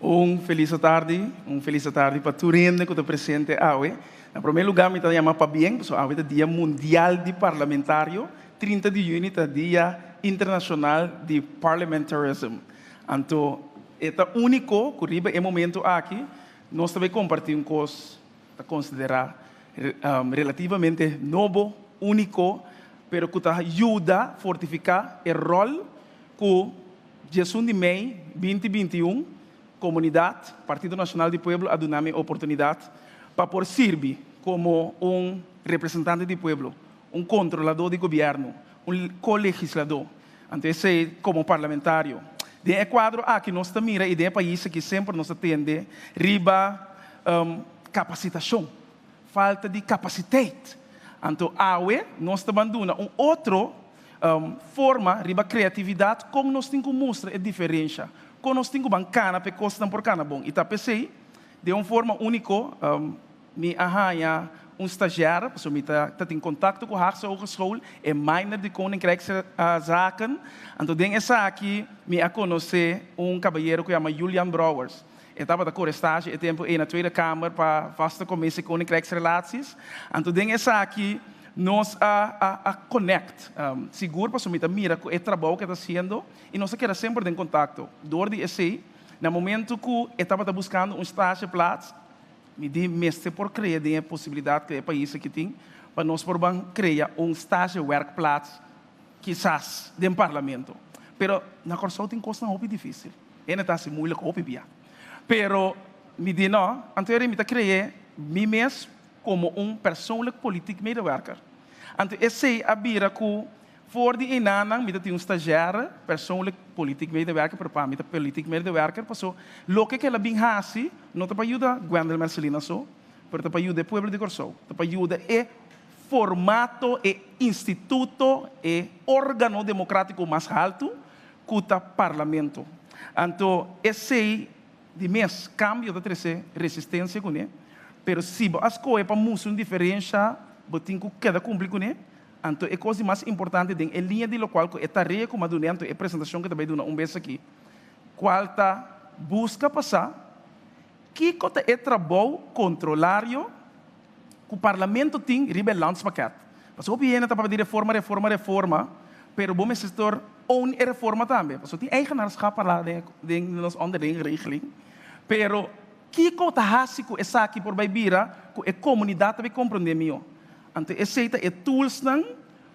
Un felis atardi, un felis atardi pa tur hende ku ta presente awe. Na promé lugá mi ta yama pabien, pasobra awe ta Dia Mundial di Parlamentario, 30 di yüni ta Dia Internashonal di Parliamentarism. Anto e ta úniko ku riba e momento aki nos ta bai kompartí un kos ta konsiderá relativamente nobo, úniko, pero ku ta yuda fortifiká e ròl ku 11 di mei 2021, komunidat, Partido Nashonal di Pueblo a duna mi e oportunidat pa por sirbi komo un representante di pueblo, un kontroladó di gobièrnu, un ko-legisladó. Anto esei komo parlamentario. Den e kuadro aki nos ta mira i den e pais aki semper nos ta tende riba kapasitashon, falta di kapasiteit. Anto awe nos ta ban duna un otro forma riba kreatividat kon nos tin ku mustra e diferensha, kon nos tin ku ban kana pa e kosnan por kana bon. I ta p'esei den un forma úniko Mi a haña un stagiaire, pasobra mi ta ta tin kontakto ku Haagse Hogeschool, e minor di Koninkrijkszaken. Anto den esaki mi a konosé un kabayero ku yama Julian Brouwers. E tabata kore stage e tempu ei na Tweede Kamer pa Vaste Commissie Koninkrijksrelaties. Anto den esaki nos a a a connect. Sigur pasobra mi ta mira ku e trabou ku e ta hasiendo i nos a keda semper den kontakto. Dor di esei, na momento ku e tabata buskando un stageplaats, Mi di mester por krea den e posibilidat ku e pais aki tin pa nos por ban krea un stagewerkplaats kisas den parlamento. Pero na Kòrsou tin kosnan hopi difísil. Hende ta hasi muilik hopi bia. Pero mi di no, anto eri mi ta kree mi mes komo un persoonlijk politiek medewerker. Anto esei a bira ku For di enanan mi ta tin un stagiaire, persoonlijk politiek medewerker, pero pa mi ta politiek medewerker, paso loke ku el a bin hasi no ta pa yuda Gwendel Mercelina so, pero ta pa yuda e pueblo di Kòrsou, ta pa yuda e formato, e instituto, e organo demokratiko mas haltu ku ta parlamento. Anto esei di mes kambio ta trese resistensia kuné, pero si bo a skohe pa mustra un diferensha bo tin ku keda kumpli kuné. Anto e kos di mas importante den e liña di lokual ku e tarea ku mi a dun'é anto e presentashon ku ta bai duna un bes aki, kual ta buska pa sa kiko ta e trabou kontrolario ku parlamento tin riba e landspakket. Pasobra hopi hende ta papia di reforma, reforma, reforma, pero bo mester tur own e reforma tambe. Pasobra tin eigenaarschap parla den nos onderlinge regeling, pero kiko ta hasi ku esaki por bai bira ku e komunidat ta bai komprondé mihó? Anto esei ta e toolsnan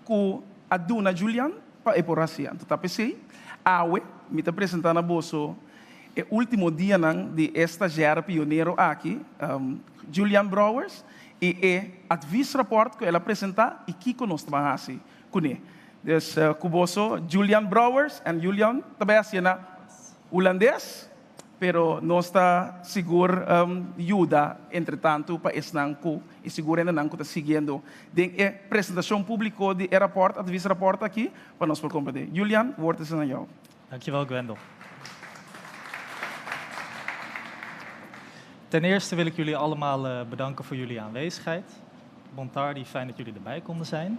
ku a duna Julian pa e por hasi. Anto ta p'esei, awe mi ta presentá na boso e último dianan di e stagiaire pionero aki, Julian Brouwers, i e adviesrapport ku el a presentá i kiko nos ta ban hasi kuné. Dus ku boso Julian Brouwers en Julian ta bai hasié na hulandes. Pero nos ta sigur yuda entretantu pa esnan ku i sigur hendenan ku ta siguiendo den e presentashon públiko di e rapòrt, adviesrapport aki, pa nos por komprendé. Julian, woord is aan jou. Dankjewel Gwendel. Ten eerste wil ik jullie allemaal bedanken voor jullie aanwezigheid. Bontardi, fijn dat jullie erbij konden zijn.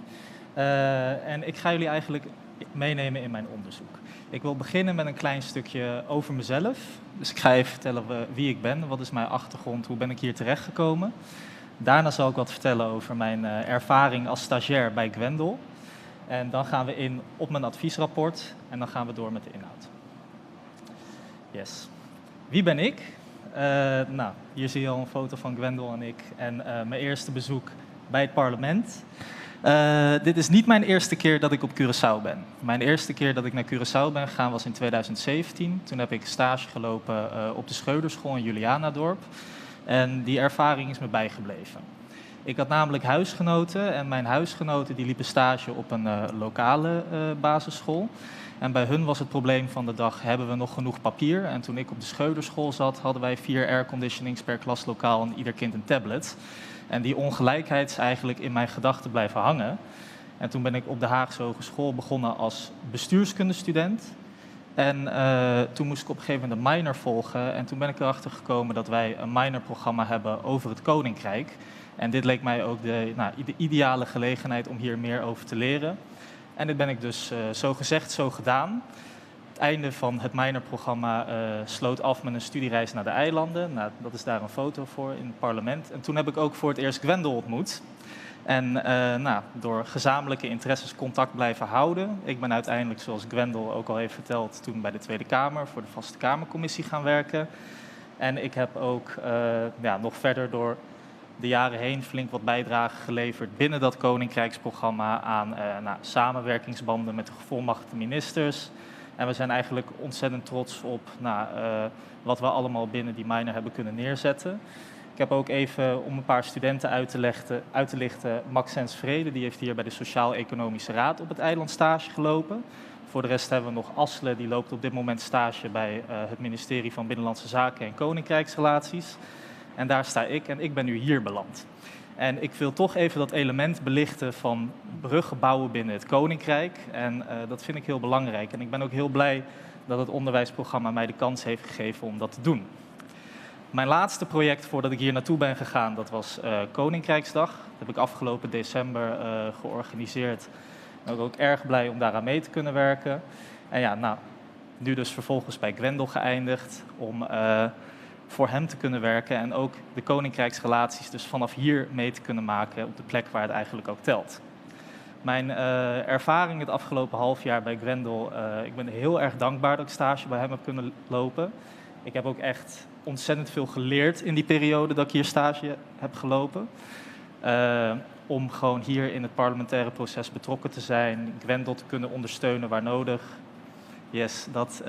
En ik ga jullie eigenlijk meenemen in mijn onderzoek. Ik wil beginnen met een klein stukje over mezelf. Dus ik ga even vertellen wie ik ben, wat is mijn achtergrond, hoe ben ik hier terechtgekomen. Daarna zal ik wat vertellen over mijn ervaring als stagiair bij Gwendel. En dan gaan we in op mijn adviesrapport en dan gaan we door met de inhoud. Yes. Wie ben ik? Nou, hier zie je al een foto van Gwendel en ik en mijn eerste bezoek bij het parlement. Dit is niet mijn eerste keer dat ik op Curaçao ben. Mijn eerste keer dat ik naar Curaçao ben gegaan was in 2017. Toen heb ik stage gelopen op de Schreuderschool in Julianadorp. En die ervaring is me bijgebleven. Ik had namelijk huisgenoten en mijn huisgenoten die liepen stage op een lokale basisschool. En bij hun was het probleem van de dag, hebben we nog genoeg papier? En toen ik op de Schreuderschool zat, hadden wij 4 airconditionings per klaslokaal en ieder kind een tablet. En die ongelijkheid is eigenlijk in mijn gedachten blijven hangen. En toen ben ik op de Haagse Hogeschool begonnen als bestuurskundestudent. En toen moest ik op een gegeven moment een minor volgen. En toen ben ik erachter gekomen dat wij een minorprogramma hebben over het Koninkrijk. En dit leek mij ook de, nou, de ideale gelegenheid om hier meer over te leren. En dit ben ik dus zo gezegd, zo gedaan. Het einde van het minorprogramma sloot af met een studiereis naar de eilanden. Nou, dat is daar een foto voor in het parlement. En toen heb ik ook voor het eerst Gwendel ontmoet. En nou, door gezamenlijke interesses contact blijven houden. Ik ben uiteindelijk, zoals Gwendel ook al heeft verteld, toen bij de Tweede Kamer voor de Vaste Kamercommissie gaan werken. En ik heb ook ja, nog verder door de jaren heen flink wat bijdragen geleverd binnen dat Koninkrijksprogramma aan nou, samenwerkingsbanden met de gevolmachtigde ministers. En we zijn eigenlijk ontzettend trots op, nou, wat we allemaal binnen die minor hebben kunnen neerzetten. Ik heb ook even, om een paar studenten uit te lichten, Maxens Vrede, die heeft hier bij de Sociaal-Economische Raad op het eiland stage gelopen. Voor de rest hebben we nog Asle, die loopt op dit moment stage bij het ministerie van Binnenlandse Zaken en Koninkrijksrelaties. En daar sta ik en ik ben nu hier beland. En ik wil toch even dat element belichten van bruggen bouwen binnen het Koninkrijk. En dat vind ik heel belangrijk. En ik ben ook heel blij dat het onderwijsprogramma mij de kans heeft gegeven om dat te doen. Mijn laatste project voordat ik hier naartoe ben gegaan, dat was Koninkrijksdag. Dat heb ik afgelopen december georganiseerd. Ik ben ook erg blij om daaraan mee te kunnen werken. En ja, nou, nu dus vervolgens bij Gwendel geëindigd om voor hem te kunnen werken en ook de koninkrijksrelaties dus vanaf hier mee te kunnen maken op de plek waar het eigenlijk ook telt. Mijn ervaring het afgelopen half jaar bij Gwendel, ik ben heel erg dankbaar dat ik stage bij hem heb kunnen lopen. Ik heb ook echt ontzettend veel geleerd in die periode dat ik hier stage heb gelopen. Om gewoon hier in het parlementaire proces betrokken te zijn, Gwendel te kunnen ondersteunen waar nodig. Yes, dat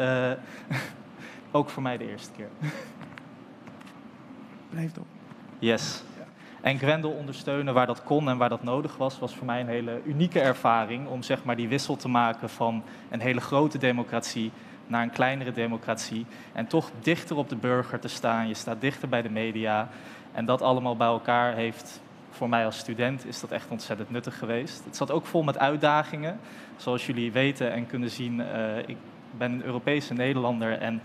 ook voor mij de eerste keer. Blijf op. Yes. En Gwendel ondersteunen waar dat kon en waar dat nodig was, was voor mij een hele unieke ervaring om zeg maar die wissel te maken van een hele grote democratie naar een kleinere democratie. En toch dichter op de burger te staan. Je staat dichter bij de media. En dat allemaal bij elkaar heeft voor mij als student is dat echt ontzettend nuttig geweest. Het zat ook vol met uitdagingen. Zoals jullie weten en kunnen zien, ik ben een Europese Nederlander en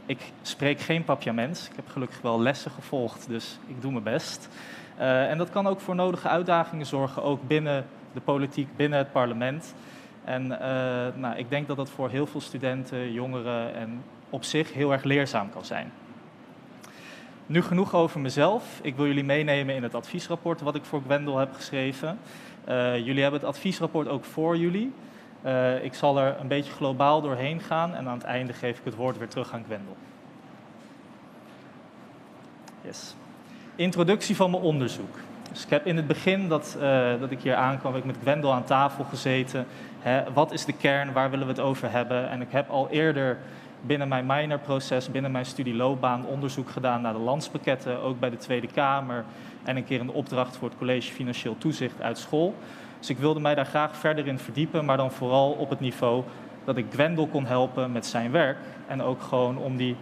ik spreek geen Papiaments. Ik heb gelukkig wel lessen gevolgd, dus ik doe mijn best. En dat kan ook voor nodige uitdagingen zorgen, ook binnen de politiek, binnen het parlement. En nou, ik denk dat dat voor heel veel studenten, jongeren en op zich heel erg leerzaam kan zijn. Nu genoeg over mezelf. Ik wil jullie meenemen in het adviesrapport wat ik voor Gwendel heb geschreven. Jullie hebben het adviesrapport ook voor jullie. Ik zal er een beetje globaal doorheen gaan en aan het einde geef ik het woord weer terug aan Gwendel. Yes. Introductie van mijn onderzoek. Dus ik heb in het begin dat ik hier aankwam, heb ik met Gwendel aan tafel gezeten. Hè, wat is de kern, waar willen we het over hebben? En ik heb al eerder binnen mijn minorproces, binnen mijn studieloopbaan, onderzoek gedaan naar de landspakketten, ook bij de Tweede Kamer. En een keer een opdracht voor het College Financieel Toezicht uit school. Dus ik wilde mij daar graag verder in verdiepen, maar dan vooral op het niveau dat ik Gwendel kon helpen met zijn werk. En ook gewoon om die,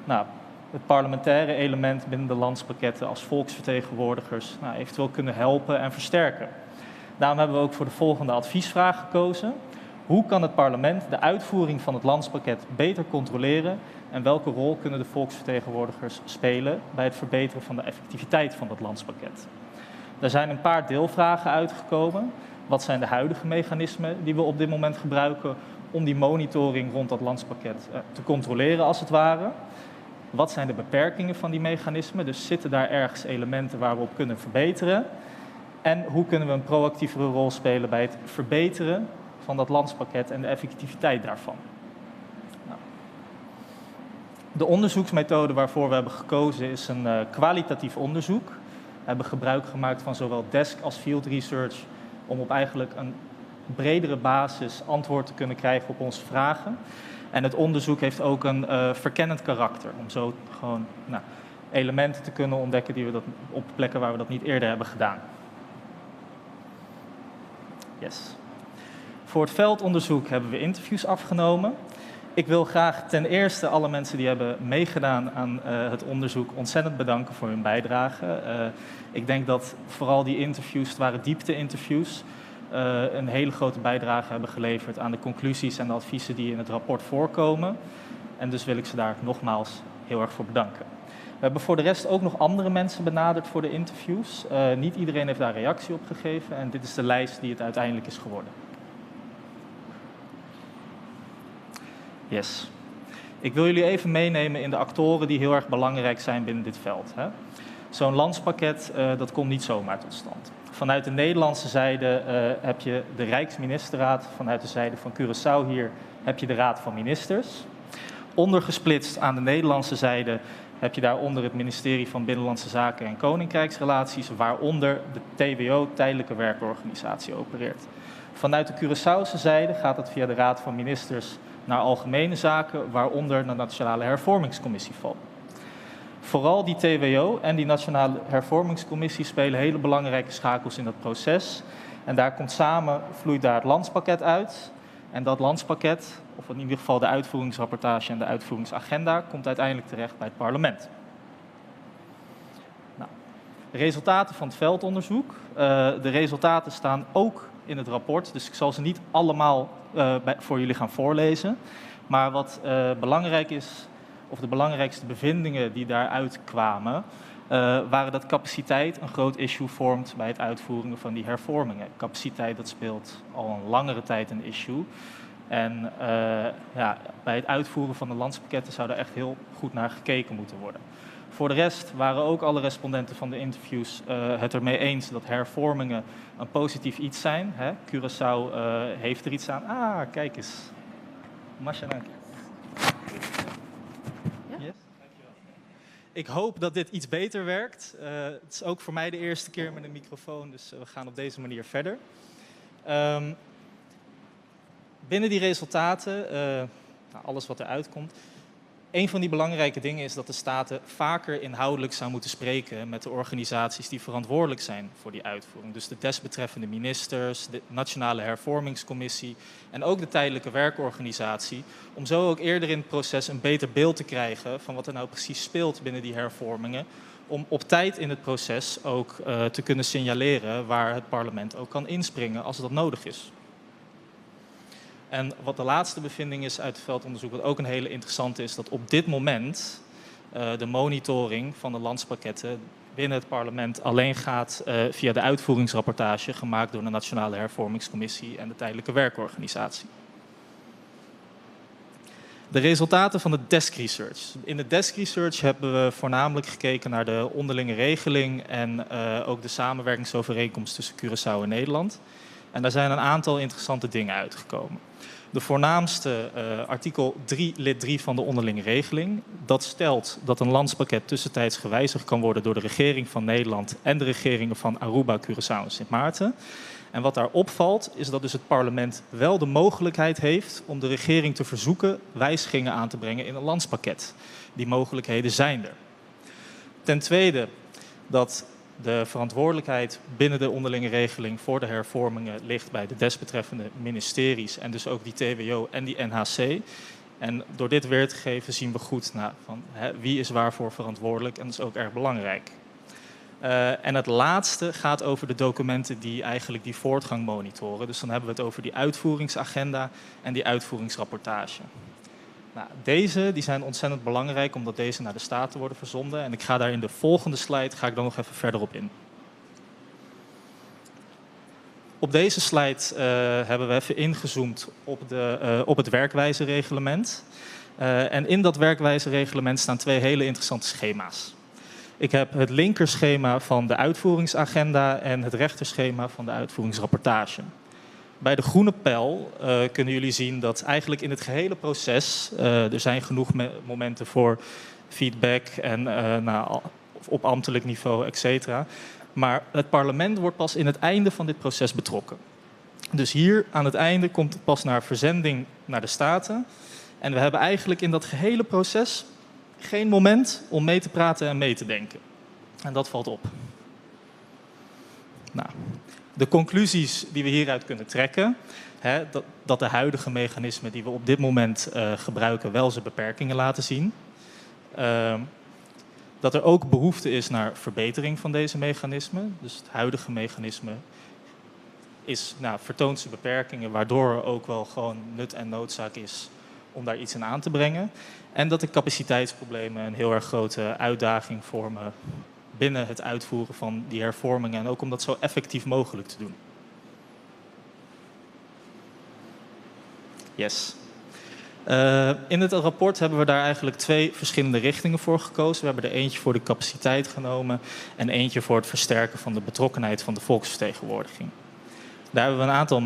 nou, het parlementaire element binnen de landspakketten als volksvertegenwoordigers, nou, eventueel kunnen helpen en versterken. Daarom hebben we ook voor de volgende adviesvraag gekozen. Hoe kan het parlement de uitvoering van het landspakket beter controleren en welke rol kunnen de volksvertegenwoordigers spelen bij het verbeteren van de effectiviteit van dat landspakket? Daar zijn een paar deelvragen uitgekomen. Wat zijn de huidige mechanismen die we op dit moment gebruiken om die monitoring rond dat landspakket te controleren als het ware? Wat zijn de beperkingen van die mechanismen? Dus zitten daar ergens elementen waar we op kunnen verbeteren? En hoe kunnen we een proactievere rol spelen bij het verbeteren van dat landspakket en de effectiviteit daarvan? Nou. De onderzoeksmethode waarvoor we hebben gekozen is een kwalitatief onderzoek. We hebben gebruik gemaakt van zowel desk als field research om op eigenlijk een bredere basis antwoord te kunnen krijgen op onze vragen. En het onderzoek heeft ook een verkennend karakter, om zo gewoon, nou, elementen te kunnen ontdekken die we dat, op plekken waar we dat niet eerder hebben gedaan. Yes. Voor het veldonderzoek hebben we interviews afgenomen. Ik wil graag ten eerste alle mensen die hebben meegedaan aan het onderzoek ontzettend bedanken voor hun bijdrage. Ik denk dat vooral die interviews, het waren diepte-interviews, een hele grote bijdrage hebben geleverd aan de conclusies en de adviezen die in het rapport voorkomen. En dus wil ik ze daar nogmaals heel erg voor bedanken. We hebben voor de rest ook nog andere mensen benaderd voor de interviews. Niet iedereen heeft daar reactie op gegeven en dit is de lijst die het uiteindelijk is geworden. Yes. Ik wil jullie even meenemen in de actoren die heel erg belangrijk zijn binnen dit veld. Hè. Zo'n landspakket dat komt niet zomaar tot stand. Vanuit de Nederlandse zijde heb je de Rijksministerraad, vanuit de zijde van Curaçao hier heb je de Raad van Ministers. Ondergesplitst aan de Nederlandse zijde heb je daaronder het ministerie van Binnenlandse Zaken en Koninkrijksrelaties, waaronder de TWO, Tijdelijke Werkorganisatie, opereert. Vanuit de Curaçaose zijde gaat het via de Raad van Ministers naar Algemene Zaken, waaronder de Nationale Hervormingscommissie valt. Vooral die TWO en die Nationale Hervormingscommissie spelen hele belangrijke schakels in dat proces. En daar komt samen, vloeit daar het landspakket uit. En dat landspakket, of in ieder geval de uitvoeringsrapportage en de uitvoeringsagenda, komt uiteindelijk terecht bij het parlement. Nou, de resultaten van het veldonderzoek. De resultaten staan ook in het rapport, dus ik zal ze niet allemaal voor jullie gaan voorlezen. Maar wat belangrijk is, of de belangrijkste bevindingen die daaruit kwamen, waren dat capaciteit een groot issue vormt bij het uitvoeren van die hervormingen. Capaciteit, dat speelt al een langere tijd een issue. En ja, bij het uitvoeren van de landspakketten zou daar echt heel goed naar gekeken moeten worden. Voor de rest waren ook alle respondenten van de interviews het ermee eens dat hervormingen een positief iets zijn. Hè? Curaçao heeft er iets aan. Ah, kijk eens. Masha, dank je. Yes? Ik hoop dat dit iets beter werkt. Het is ook voor mij de eerste keer met een microfoon, dus we gaan op deze manier verder. Binnen die resultaten, nou, alles wat eruit komt, een van die belangrijke dingen is dat de staten vaker inhoudelijk zou moeten spreken met de organisaties die verantwoordelijk zijn voor die uitvoering. Dus de desbetreffende ministers, de Nationale Hervormingscommissie en ook de tijdelijke werkorganisatie. Om zo ook eerder in het proces een beter beeld te krijgen van wat er nou precies speelt binnen die hervormingen. Om op tijd in het proces ook te kunnen signaleren waar het parlement ook kan inspringen als dat nodig is. En wat de laatste bevinding is uit het veldonderzoek, wat ook een hele interessante is, dat op dit moment de monitoring van de landspakketten binnen het parlement alleen gaat via de uitvoeringsrapportage gemaakt door de Nationale Hervormingscommissie en de Tijdelijke Werkorganisatie. De resultaten van de desk research. In de desk research hebben we voornamelijk gekeken naar de onderlinge regeling en ook de samenwerkingsovereenkomst tussen Curaçao en Nederland. En daar zijn een aantal interessante dingen uitgekomen. De voornaamste artikel 3 lid 3 van de onderlinge regeling. Dat stelt dat een landspakket tussentijds gewijzigd kan worden door de regering van Nederland en de regeringen van Aruba, Curaçao en Sint Maarten. En wat daar opvalt is dat dus het parlement wel de mogelijkheid heeft om de regering te verzoeken wijzigingen aan te brengen in een landspakket. Die mogelijkheden zijn er. Ten tweede dat de verantwoordelijkheid binnen de onderlinge regeling voor de hervormingen ligt bij de desbetreffende ministeries en dus ook die TWO en die NHC. En door dit weer te geven zien we goed van, hè, wie is waarvoor verantwoordelijk en dat is ook erg belangrijk. En het laatste gaat over de documenten die eigenlijk die voortgang monitoren. Dus dan hebben we het over die uitvoeringsagenda en die uitvoeringsrapportage. Nou, deze die zijn ontzettend belangrijk omdat deze naar de Staten worden verzonden. En ik ga daar in de volgende slide ga ik dan nog even verder op in. Op deze slide hebben we even ingezoomd op het werkwijzereglement. En in dat werkwijzereglement staan twee hele interessante schema's. Ik heb het linkerschema van de uitvoeringsagenda en het rechterschema van de uitvoeringsrapportage. Bij de groene pijl kunnen jullie zien dat eigenlijk in het gehele proces, er zijn genoeg momenten voor feedback en nou, op ambtelijk niveau, et cetera. Maar het parlement wordt pas in het einde van dit proces betrokken. Dus hier aan het einde komt het pas naar verzending naar de Staten. En we hebben eigenlijk in dat gehele proces geen moment om mee te praten en mee te denken. En dat valt op. Nou, de conclusies die we hieruit kunnen trekken, hè, dat de huidige mechanismen die we op dit moment gebruiken wel zijn beperkingen laten zien. Dat er ook behoefte is naar verbetering van deze mechanismen. Dus het huidige mechanisme is, nou, vertoont zijn beperkingen, waardoor er ook wel gewoon nut en noodzaak is om daar iets in aan te brengen. En dat de capaciteitsproblemen een heel erg grote uitdaging vormen binnen het uitvoeren van die hervormingen en ook om dat zo effectief mogelijk te doen. Yes. In het rapport hebben we daar eigenlijk twee verschillende richtingen voor gekozen. We hebben er eentje voor de capaciteit genomen en eentje voor het versterken van de betrokkenheid van de volksvertegenwoordiging. Daar hebben we een aantal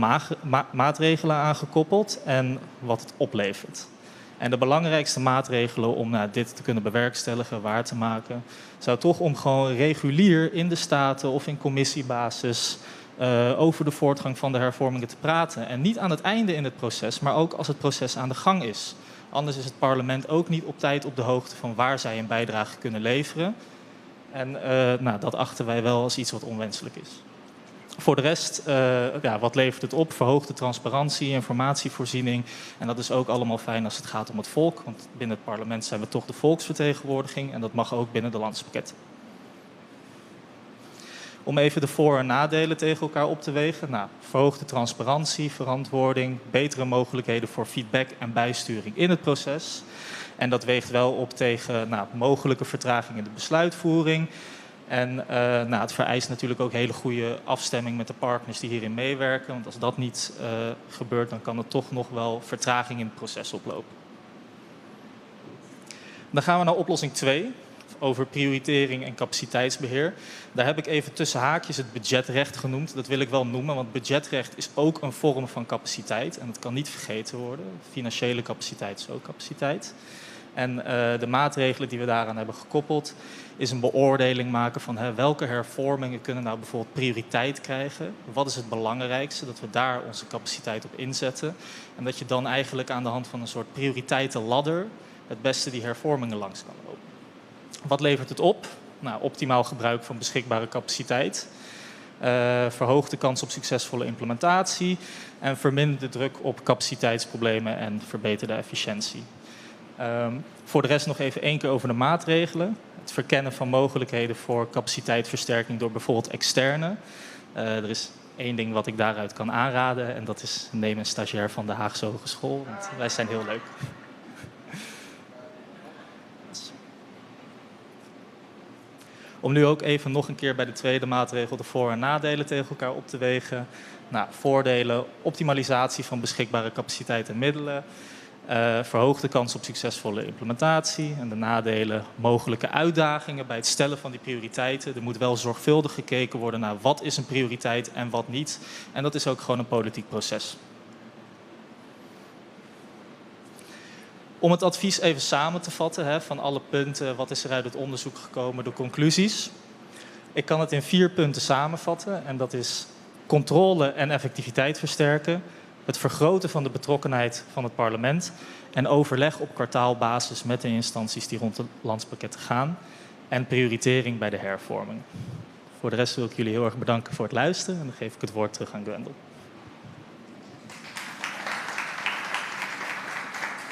maatregelen aan gekoppeld en wat het oplevert. En de belangrijkste maatregelen om dit te kunnen bewerkstelligen, waar te maken, zou toch om gewoon regulier in de Staten of in commissiebasis over de voortgang van de hervormingen te praten. En niet aan het einde in het proces, maar ook als het proces aan de gang is. Anders is het parlement ook niet op tijd op de hoogte van waar zij een bijdrage kunnen leveren. En nou, dat achten wij wel als iets wat onwenselijk is. Voor de rest, ja, wat levert het op? Verhoogde transparantie, informatievoorziening. En dat is ook allemaal fijn als het gaat om het volk. Want binnen het parlement zijn we toch de volksvertegenwoordiging. En dat mag ook binnen de landspakketten. Om even de voor- en nadelen tegen elkaar op te wegen. Nou, verhoogde transparantie, verantwoording, betere mogelijkheden voor feedback en bijsturing in het proces. En dat weegt wel op tegen, nou, mogelijke vertraging in de besluitvoering. En nou, het vereist natuurlijk ook hele goede afstemming met de partners die hierin meewerken. Want als dat niet gebeurt, dan kan het toch nog wel vertraging in het proces oplopen. Dan gaan we naar oplossing 2, over prioritering en capaciteitsbeheer. Daar heb ik even tussen haakjes het budgetrecht genoemd. Dat wil ik wel noemen, want budgetrecht is ook een vorm van capaciteit. En dat kan niet vergeten worden. Financiële capaciteit is ook capaciteit. En de maatregelen die we daaraan hebben gekoppeld, is een beoordeling maken van welke hervormingen kunnen nou bijvoorbeeld prioriteit krijgen. Wat is het belangrijkste, dat we daar onze capaciteit op inzetten. En dat je dan eigenlijk aan de hand van een soort prioriteitenladder het beste die hervormingen langs kan lopen. Wat levert het op? Nou, optimaal gebruik van beschikbare capaciteit. Verhoogt de kans op succesvolle implementatie en vermindert de druk op capaciteitsproblemen en verbetert de efficiëntie. Voor de rest nog even één keer over de maatregelen. Het verkennen van mogelijkheden voor capaciteitsversterking door bijvoorbeeld externe. Er is één ding wat ik daaruit kan aanraden en dat is neem een stagiair van de Haagse Hogeschool, want wij zijn heel leuk. Om nu ook even nog een keer bij de tweede maatregel de voor- en nadelen tegen elkaar op te wegen. Nou, voordelen, optimalisatie van beschikbare capaciteit en middelen. Verhoogde de kans op succesvolle implementatie. En de nadelen, mogelijke uitdagingen bij het stellen van die prioriteiten. Er moet wel zorgvuldig gekeken worden naar wat is een prioriteit en wat niet. En dat is ook gewoon een politiek proces. Om het advies even samen te vatten, van alle punten, wat is er uit het onderzoek gekomen, de conclusies. Ik kan het in 4 punten samenvatten en dat is controle en effectiviteit versterken, het vergroten van de betrokkenheid van het parlement en overleg op kwartaalbasis met de instanties die rond de landspakketten gaan en prioritering bij de hervorming. Voor de rest wil ik jullie heel erg bedanken voor het luisteren en dan geef ik het woord terug aan Gwendell.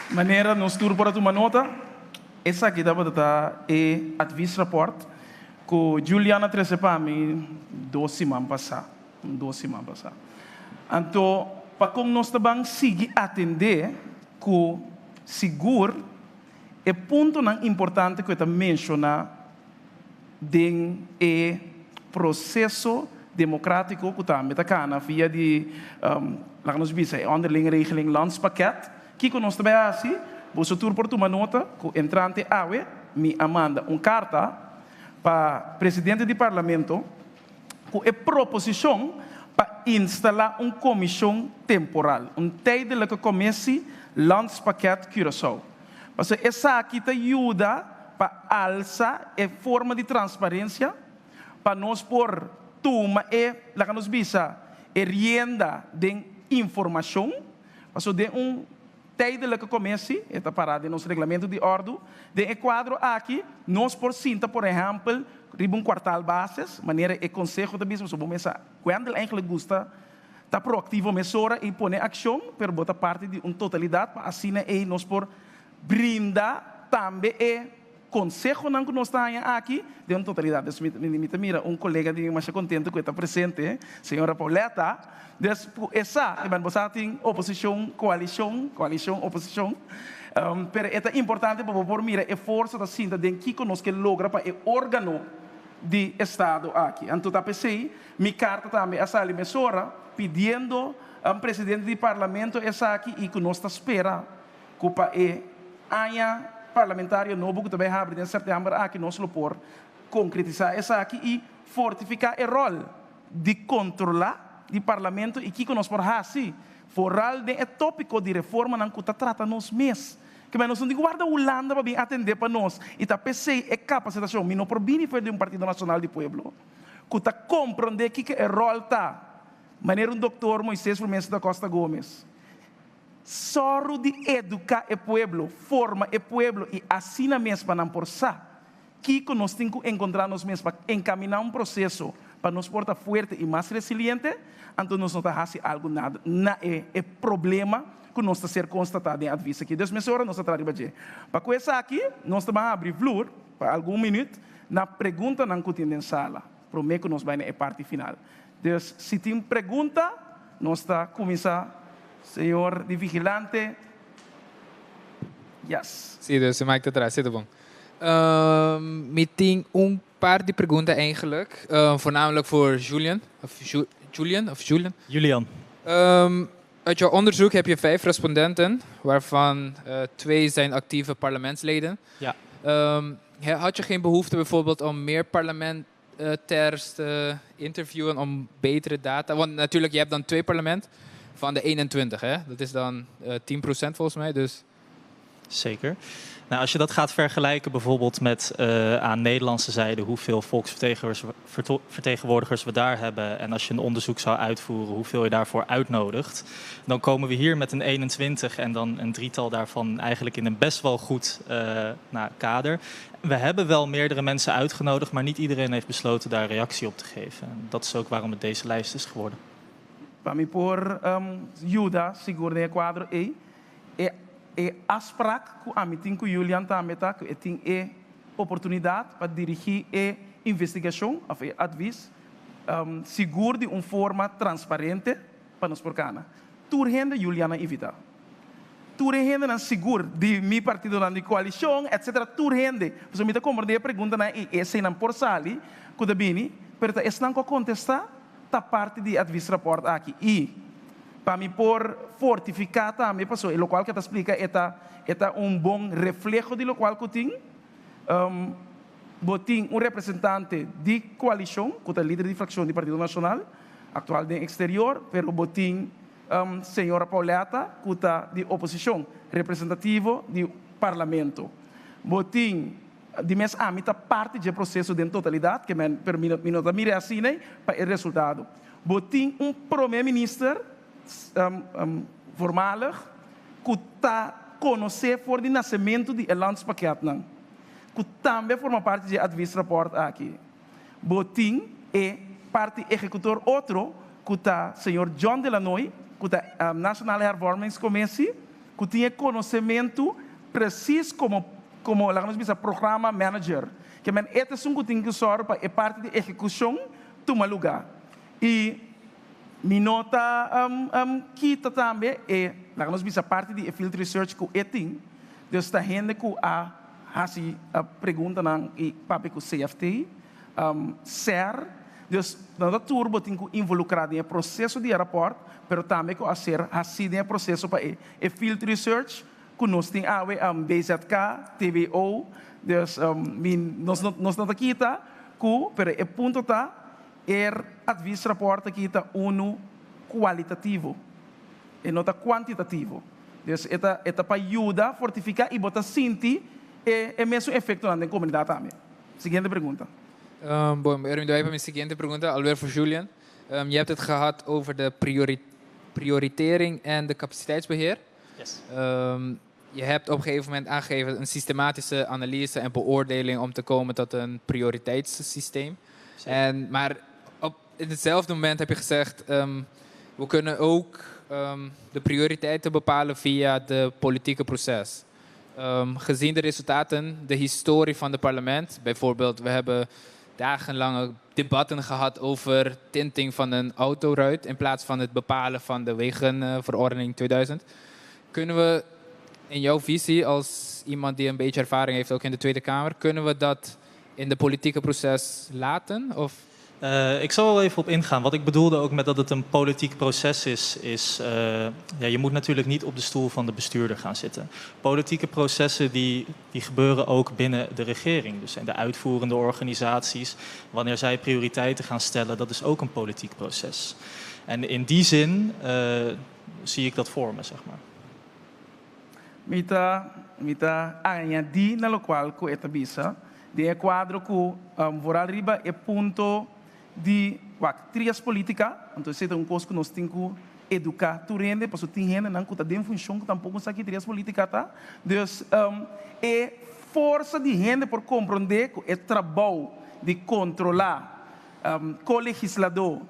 Manera nos tur por a tuma nota, esaki tabata e adviesrapport ku Juliana trese pa mi dos siman pasá, dos siman pasá. Anto pa kon nos ta ban sigui atendé ku sigur e puntonan importante ku e ta menshoná den e proseso demokratiko ku tambe ta kana via di, laga nos bisa, e Onderlinge Regeling Landspakket. Kiko nos ta bai hasi? Boso tur por tuma nota ku entrante awe mi a manda un karta pa presidente di Parlamento ku e proposishon pa instalá un komishon temporal, un tijdelijke commissie Landspakket Curaçao. Pasobra esaki ta yuda pa alsa e forma di transparencia, pa nos por tuma e, laga nos bisa, e rienda den informacion. Pasobra den un tijdelijke commissie, e ta para den nos reglamento di ordu, den e cuadro aki nos por sinta por ehempel riba un kwartaalbasis, manera e conseho ta bisa, pasobra bo mesa Gwendell eigenlijk gusta Ta proactivo mesora y pone accion, pero bo ta parti di un totalidad pa asina ey nos por brinda tambe e consehonan cu nos ta haña aki den un totalidad. Dus mi ta mira un colega di mi masha contento cu e ta presente, señora Pauletta. Dus cu e sa, e bo sa tin oposicion, coalicion, coalicion, oposicion, pero e ta importante pa bo por mira e forsa ta sinta den kico nos ke logra pa e organo di estado aki. Anto ta p'esey Mi karta tambe a sali mesora pidiendo presidente di parlamento esaki y cu nos ta spera. Ku pa e aña parlamentario nobo ku ta bai habri den sèptèmber aki nos lo por konkretisá esaki i fortifiká e ròl di kontrolá di Parlamento i kiko nos por hasi foral den e tópiko di reformanan ku ta trata nos mes. Kibè nos no tin ku warda Hulanda pa bin atendé pa nos i ta p'esei e kapasitashon. Mi no por bini for di un Partido Nashonal di Pueblo ku ta komprondé kiko e ròl ta, manera un doktor Moises Frumencio da Costa Gomez. Sòru di eduká e pueblo, forma e pueblo i asina mes pa nan por sa kiko nos tin ku enkontrá nos mes pa enkaminá un proseso pa nos por ta fuerte i mas resiliente, anto nos no ta hasi algu nada na e e problema ku nos ta ser konstatá den advis aki. Dus mesora nos ta traha riba dje. Pa ku esaki nos ta ban habri vloer pa algun minüt na preguntanan ku tin den sala promé ku nos bai na e parti final. Dus si tin pregunta nos ta kuminsá señor di vigilante. Yes. Sí, dus e mic ta tras. Sí, ta bon. Mi tin un paar di pregunta eigenlijk, voornamelijk voor Julian. Of Ju Julian of Julian? Julian. Uit jouw onderzoek heb je vijf respondenten, waarvan twee zijn actieve parlementsleden. Ja. Had je geen behoefte bijvoorbeeld om meer parlementairs te interviewen om betere data? Want natuurlijk, je hebt dan twee parlement van de 21, hè? Dat is dan 10% volgens mij, dus... Zeker. Nou, als je dat gaat vergelijken bijvoorbeeld met aan Nederlandse zijde hoeveel volksvertegenwoordigers we daar hebben en als je een onderzoek zou uitvoeren hoeveel je daarvoor uitnodigt, dan komen we hier met een 21 en dan een drietal daarvan eigenlijk in een best wel goed nou, kader. We hebben wel meerdere mensen uitgenodigd, maar niet iedereen heeft besloten daar reactie op te geven. En dat is ook waarom het deze lijst is geworden. Pa mi por yuda sigur den e kuadro ei, e e afspraak ku ami tin ku Julian tambe ta ku e tin e oportunidat pa dirigí e investigashon òf e advis sigur di un forma transparente pa nos por kana. Tur hende Julian a invitá. Tur e hendenan sigur di mi partidonan di koalishon etcetera tur hende. Pasobra mi ta komprendé e preguntanan i eseinan por sali ku ta bini, pero ta esnan ku a kontestá ta parti di e adviesrapport aki i pa mi por fortifiká tambe pasobra e lokual ku e ta splika e ta e ta un bon refleho di lokual ku tin. Bo tin un representante di koalishon ku ta lider di frakshon di Partido Nashonal aktual den eksterior pero bo tin señora Pauletta ku ta di oposishon representativo di parlamento. Bo tin Di mes ami ta parti dje proseso den totalidat, ke men, pero mi no, mi no ta mir'é asina ei pa e resultado. Bo tin un prome minister, voormalig, ku ta konosé for di nasementu di e landspakketnan, ku tambe a forma parti dje adviesrapport aki. Bo tin e parti ehekutor otro, ku ta señor John de Lannoy, ku ta Nationale Hervormingscommissie, ku tin e konosementu presis komo komo laga nos bisa programa manager. Ke men e ta esun ku tin ku sòru pa e parti di ehekushon tuma lugá. I mi no ta kita tambe e laga nos bisa parti di e field research ku e tin. Dus ta hende ku a hasi preguntanan i papia ku CFT, ser. Dus no ta tur bo tin ku involukrá den e proseso di e rapòrt, pero tambe ku a ser hasí den e proseso pa e e field research ku nos tin awe, BZK, TBO, dus mi nos no nos no ta kita ku, pero e punto ta e adviesrapport aki ta unu kualitativo, e no ta kuantitativo. Dus e ta e ta pa yuda fortifiká i bo ta sinti e e mesun efektonan den komunidat tambe. Siguiente pregunta. Bon, Erwin, doe pa mi siguiente pregunta, alweer voor Julian. Je hebt het gehad over de priori prioritering en de capaciteitsbeheer. Yes. Je hebt op een gegeven moment aangegeven een systematische analyse en beoordeling om te komen tot een prioriteitssysteem. En, maar op, in hetzelfde moment heb je gezegd, we kunnen ook de prioriteiten bepalen via de politieke proces. Gezien de resultaten, de historie van het parlement, bijvoorbeeld, we hebben dagenlange debatten gehad over tinting van een autoruit in plaats van het bepalen van de wegenverordening 2000. Kunnen we in jouw visie, als iemand die een beetje ervaring heeft ook in de Tweede Kamer, kunnen we dat in de politieke proces laten? Of? Ik zal er even op ingaan. Wat ik bedoelde ook met dat het een politiek proces is, is ja, je moet natuurlijk niet op de stoel van de bestuurder gaan zitten. Politieke processen die gebeuren ook binnen de regering. Dus in de uitvoerende organisaties. Wanneer zij prioriteiten gaan stellen, dat is ook een politiek proces. En in die zin zie ik dat voor me, zeg maar. Mi ta añadí na loke ku e ta bisa, den kuadro ku vooral riba e punto di wak, trias politica, anto esei ta un kos ku nos tin ku eduká tur hende, paso tin hendenan ku ta den funshon ku tampoko sa ki trias politica ta. Dus e forsa di hende por komprondé ku e trabou di kontrolá ko-legisladó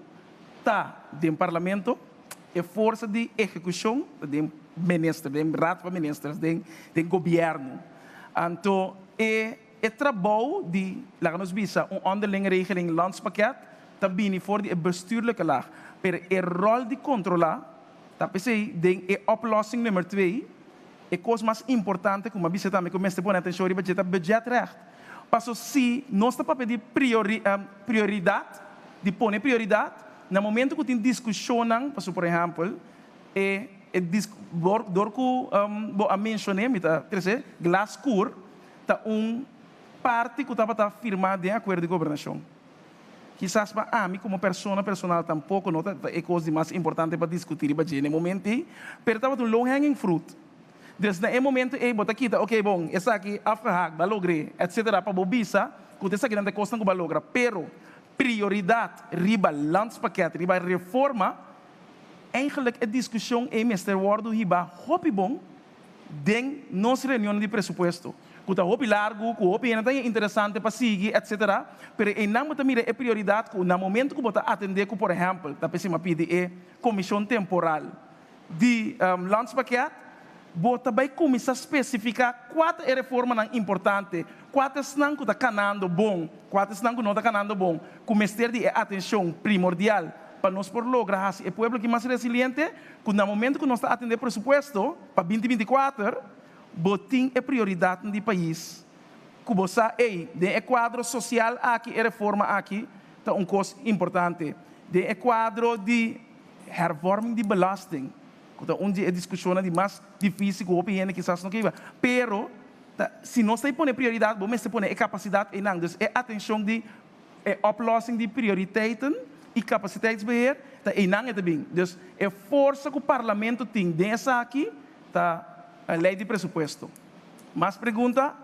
ta den parlamento, e forsa di ehekushon den minister, den raad van ministers, den gobièrnu. Anto e trabou di, laga nos bisa, un onderlinge regeling landspakket, ta bini for di e bestuurlijke laag. Pero e rol di kontrolá, ta p'esei den e oplossing nummer 2, e kos mas importante ku m'a bisa tambe ku mester pone atenshon riba dje ta budgetrecht. Paso si nos ta papia di prioridat, di pone prioridat, na momento ku tin diskushonnan, paso por ehèmpel, e dor ku bo a menshoné, mi ta trese, Glaskur ta un parti ku tabata firmá den akuerdo di gobernashon. Kisas pa ami komo persona personal tampoko no ta e kos di mas importante pa diskutí riba dje na e momento ei, pero tabata un low hanging fruit. Dus na e momento ei bo ta kita, ok bon, esaki afgehaakt, bo a logr'é, etcetera, pa bo bisa ku ta esakinan ta e kosnan ku bo a logra. Pero prioridat riba landspakket, riba reforma, eigenlijk e diskushon ei mester wòrdu hibá hopi bon den nos reunionnan di presupuesto, ku ta hopi largu, ku hopi hende ta haña interesante pa sigui, etcetera, pero einan bo ta mira e prioridat ku na momento ku bo ta atendé ku, por ehèmpel, ta p'esei mi a pidi e komishon temporal di landspakket, bo ta bai kuminsá spesifiká kua ta e reformanan importante, kua ta esnan ku ta kanando bon, kua ta esnan ku no ta kanando bon, ku mester di e atenshon primordial pa nos por logra hasi e pueblo aki mas resiliente, ku na momento ku nos ta atendé presupuesto pa 2024, bo tin e prioridatnan di pais ku bo sa, ey, den e kuadro sosial aki e reforma aki ta un kos importante. Den e kuadro di hervorming di belasting, ku ta un di e diskushonnan di mas difísil ku hopi hende kisas no ke iba, pero ta si nos ta pone prioridat bo mester pone e kapasidat einan. Dus e atenshon di e oplossing di prioriteiten i capaciteitsbeheer ta einan e ta bin. Dus e forsa ku parlamento tin den esaki ta lei di presupuesto. Mas pregunta?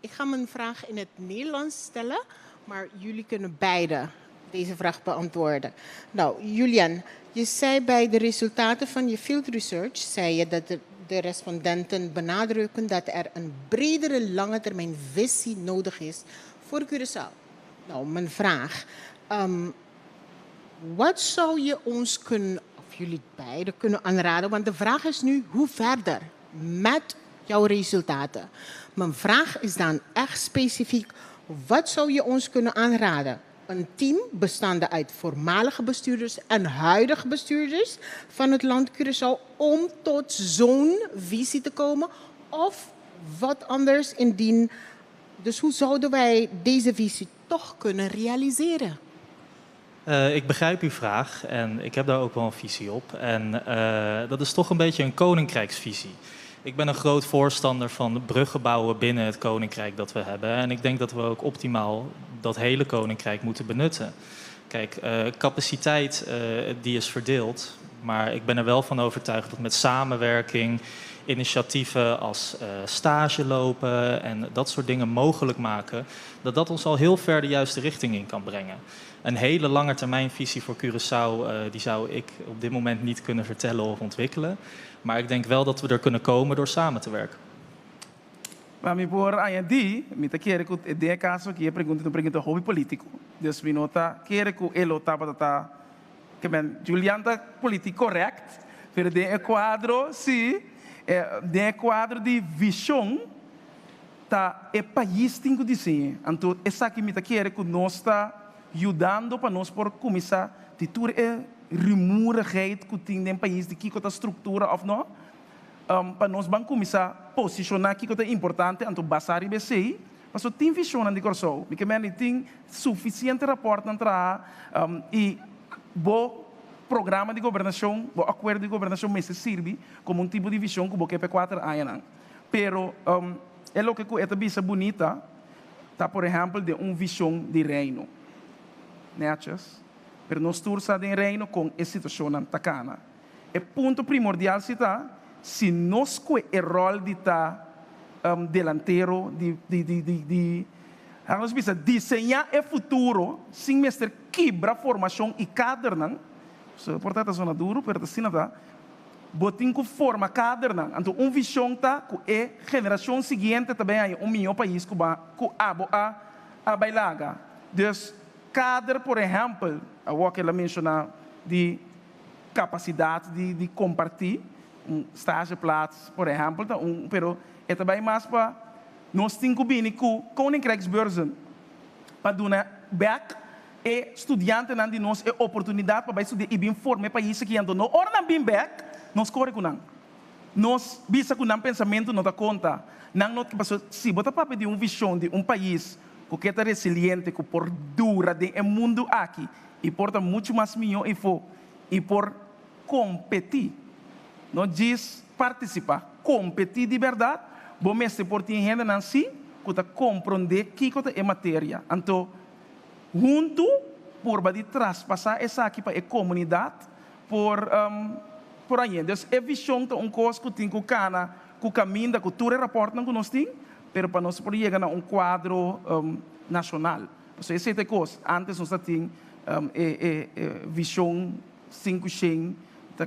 Ik ga mijn vraag in het Nederlands stellen, maar jullie kunnen beide deze vraag beantwoorden. Nou, Julian, je zei bij de resultaten van je field research, zei je dat de respondenten benadrukken dat er een bredere lange termijn visie nodig is voor Curaçao. Nou, mijn vraag. Wat zou je ons kunnen, of jullie beiden kunnen aanraden? Want de vraag is nu, hoe verder met jouw resultaten? Mijn vraag is dan echt specifiek, wat zou je ons kunnen aanraden? Een team bestaande uit voormalige bestuurders en huidige bestuurders van het land Curaçao om tot zo'n visie te komen? Of wat anders indien... Dus hoe zouden wij deze visie toch kunnen realiseren? Ik begrijp uw vraag en ik heb daar ook wel een visie op. En dat is toch een beetje een koninkrijksvisie. Ik ben een groot voorstander van bruggen bouwen binnen het koninkrijk dat we hebben. En ik denk dat we ook optimaal dat hele koninkrijk moeten benutten. Kijk, capaciteit die is verdeeld. Maar ik ben er wel van overtuigd dat met samenwerking, initiatieven als stage lopen en dat soort dingen mogelijk maken, dat dat ons al heel ver de juiste richting in kan brengen. Een hele lange termijnvisie voor Curaçao, die zou ik op dit moment niet kunnen vertellen of ontwikkelen. Maar ik denk wel dat we er kunnen komen door samen te werken. Maar mi por añadí, mi ta kere ku den e kaso aki e pregunta ta un pregunta hopi polítiko. Dus mi no ta kere ku e lo tabata ta ke men Julian ta politiek correct, pero den e kuadro si, den e kuadro di vishon ta e pais tin ku diseñ'é. Anto esaki mi ta kere ku nos ta yudando pa nos por kuminsá di tur e rumoerigheid ku tin den pais di kiko ta struktura òf no, pa nos ban kuminsá posishoná kiko ta importante, anto basá riba esei. Pasobra tin vishonnan di Kòrsou, mi ke mende tin sufisiente rapòrtnan traha i bo programa di gobernashon, bo akuerdo di gobernashon mester sirbi komo un tipo di vishon ku bo ke pa e kuater añanan. Pero e loke ku e ta bisa bunita ta por ehèmpel den un vishon di Reino. Nètjes. Pero nos tur sa den Reino kon e situashonnan ta kana. E punto primordial si ta si nos kue e ròl di ta delantero di di di di di laga nos bisa diseñá e futuro sin mester kibra formashon i kadernan, so por ta ta zona duru pero ta asina ta, bo tin ku forma kadernan. Anto un vishon ta ku e generashon siguiente ta bai haña un mihó pais ku ba ku abo a a bai laga. Dus kader por ehèmpel awor ke el a menshoná di kapasidat di di kompartí un stageplaats por ehèmpel ta un pero e ta bai mas pa nos tin ku bini ku Koninkrijksbeurzen pa duna bèk e studiantenan di nos e oportunidat pa bai studia i bin forma e pais aki anto no ora nan bin bèk nos kore ku nan nos bisa ku nan pensamentu no ta konta nan no pasobra si bo ta papia di un vishon di un pais ku ke ta resiliente ku por dura den e mundu aki i por ta muchu mas mihó ifó i por kompetí, no djis partisipá, kompetí di bèrdat, bo mester por tin hendenan sí ku ta komprondé kiko ta e materia. Anto, huntu purba di traspasá esaki pa e komunidat por por hañ'é. Dus e vishon ta un kos ku tin ku kana ku kaminda ku tur e rapòrtnan ku nos tin, pero pa nos por yega na un kuadro nashonal. Pasobra esei ta e kos. Antes nos ta tin e vision 500, ta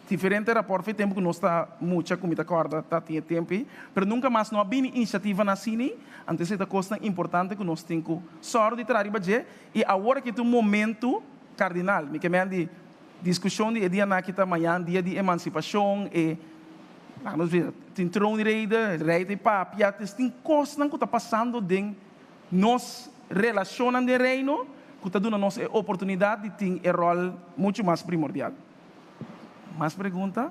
diferente raport for e tempu ku nos ta mucha ku mi ta kòrda ta tin e tempu ei, pero nunka mas no a bini inisiativanan asina, anto esei ta kosnan importante ku nos tin ku sòru di traha riba dje i awor aki ta un momentu kardinal. Mi ke men di diskushon di e dianan aki ta mañan dia di emansipashon, e laga nos bisa tin troonrede, rei ta papia, tin kosnan ku ta pasando den Nos relashonnan den Reino ku ta duna nos e oportunidat di tin e ròl muchu mas primordial. Mas pregunta?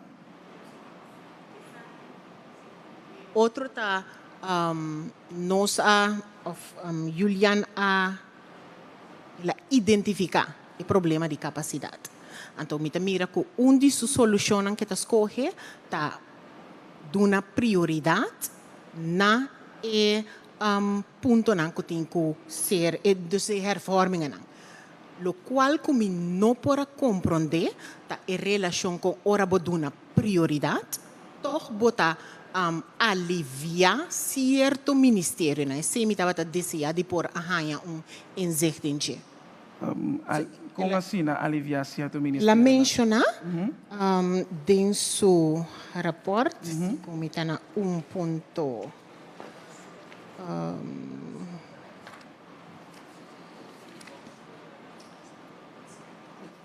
Otro ta nos a of Julian a el a identifiká e problema di kapasidat. Anto mi ta mira ku un di su solushonnan ke ta skohe ta duna prioridat na e puntonan ku tin ku ser e dus e hervormingennan. Lokual ku mi no por a komprondé ta e relashon kon ora bo duna prioridat tòg bo ta aliviá sierto ministerionan. Esei mi tabata deseá di por a haña un inzicht den dje. Kon asina aliviá sierto ministerionan? La menshoná den su rapòrt ku mi ta na un punto.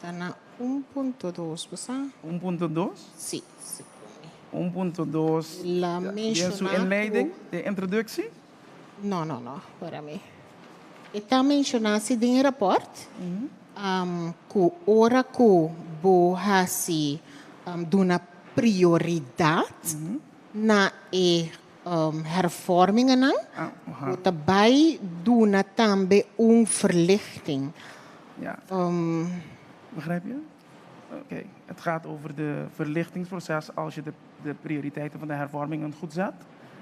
Ta na 1.2, bo sa? 1.2? Sí, sí. 1.2. La Den su menshoná inleiding, ku. den introductie? No, no, no, wera mi. E ta menshoná si den e rapòrt ku ora ku bo hasi duna prioridat na e hervormingennan, bo ta bai duna tambe un verlichting. Ja. Begrijp je? Oké, het gaat over de verlichtingsproces als je de, de prioriteiten van de hervormingen goed zet.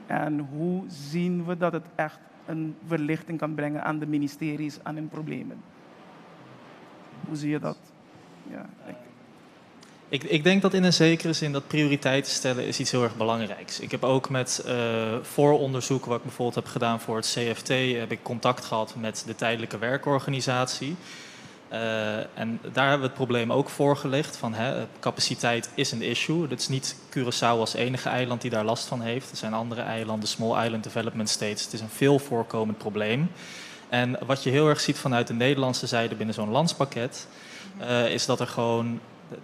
En hoe zien we dat het echt een verlichting kan brengen aan de ministeries, aan hun problemen? Hoe zie je dat? Ja, ik... Ik, ik denk dat in een zekere zin dat prioriteiten stellen is iets heel erg belangrijks. Ik heb ook met vooronderzoek, wat ik bijvoorbeeld heb gedaan voor het CFT, heb ik contact gehad met de tijdelijke werkorganisatie. En daar hebben we het probleem ook voorgelegd van hè, capaciteit is een issue. Het is niet Curaçao als enige eiland die daar last van heeft. Er zijn andere eilanden, Small Island Development States. Het is een veel voorkomend probleem. En wat je heel erg ziet vanuit de Nederlandse zijde binnen zo'n landspakket, is dat er gewoon